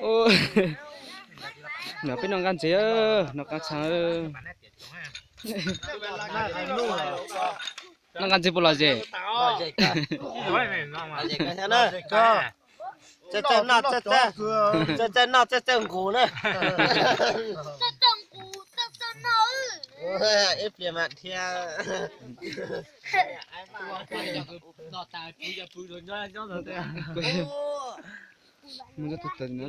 Ua, no peb noj nqaij ntses, noj qab tshaj. Noj nqaij ntses puas lom zem? Txawj noj txawj nqus na. Ib pliag mam dhia. Mus rau tus tawm no.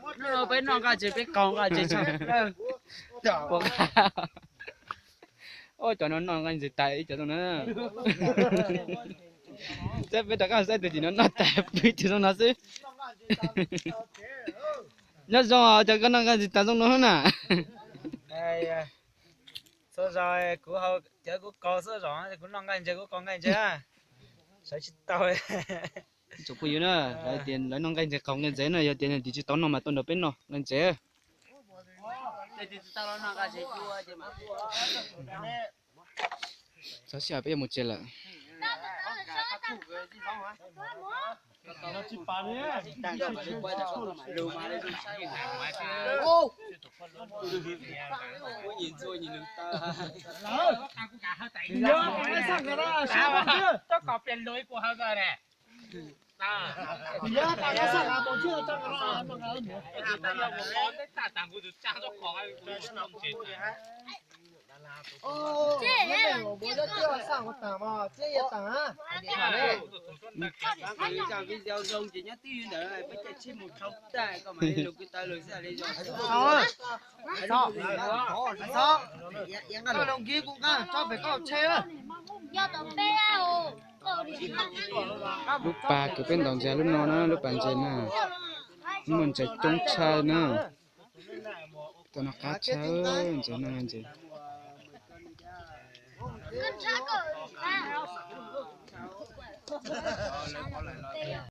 Hnub no peb noj nqaij ntses, peb qaug nqaij ntses tshaj plaws. Ua cov no noj nqaij ntses tas ib cov zoo na. Saib peb rov qab saib tus tim no noj tas pw tus zoo no xwb. Nyob zoo os, cov koj noj nqaij ntses tas zoo no na. Txhua zaus kuv haus cawv kuv qaug txhua zaus, kuv noj nqaij ntses kuv qaug nqaij ntses, sawv tsis tau. Tsoom phooj ywg na, lawv tias lawv noj nqaij ntses qaug nqaij ntses na, yog tias nws tsis tau noj mas tuaj nrog peb noj nqaij ntses. Txhob siab, peb yuav mus tsev lawm. Video zoo ces nyob twj ywm ntawd peb caij tsheb mus dhau tag koj mam li lus kwv taw lus xwb li zoo. Koj lus nkig kuv nqa tso pem koj tsheb. Lub pas kws peb ntaus ntses lub no na, lub pas ntses na, muaj ntses coob tshaj na. Tau noj qab tshaj, ntses no ntses.